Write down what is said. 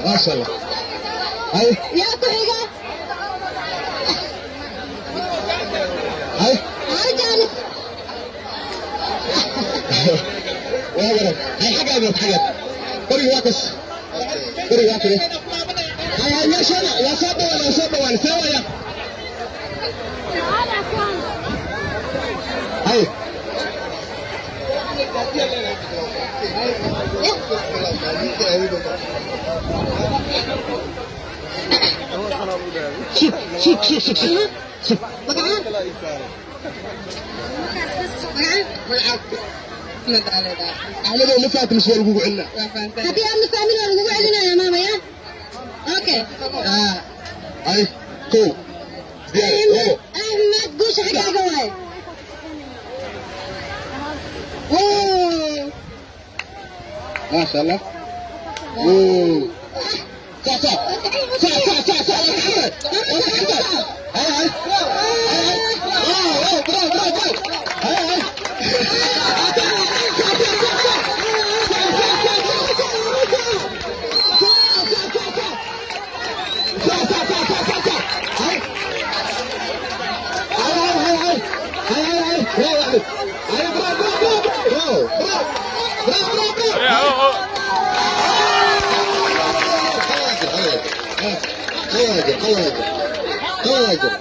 Maasha Allah. Hay. Yaa ku xiga? Hay. Hal jaanis. Waa waran. Hay, xaggaa, xaggaa. Qoriga waa kas. Qoriga waa kale. Hay, hay, meeshaada waa soo dhawaan, waa soo dhawaan. See waya? Hay. Sug, sug, sug, sug, sug, sug. Magacaan? Magacaan? Axmedow, ma fahamta mise waa lagugu celinaa? Haddii aadna fahmin, waa lagugu celinaya, maama ya. Okay. Hay, kow, diyaar, labo. Axmed, guusha xaggaaga waaye. Maasha Allah. Oo. Sax, sax, sax, sax, sax, sax. Waa saxan tahay, waa saxan tahay. Hay, hay, hay. Wow, wow, bravo, bravo, bravo. Hay, hay. Sax, sax, sax, sax. Sax, sax, sax, sax. Sax, sax, sax, sax. Sax, sax, sax, sax, sax, sax. Hay. Hay, hay, hay, hay. Hay, hay, hay. Bravo, Ahmed. Hay, bravo, bravo, bravo. Bravo, bravo. Bravo, bravo, bravo. الله يجر، الله يجر، الله يجر، الله يجر.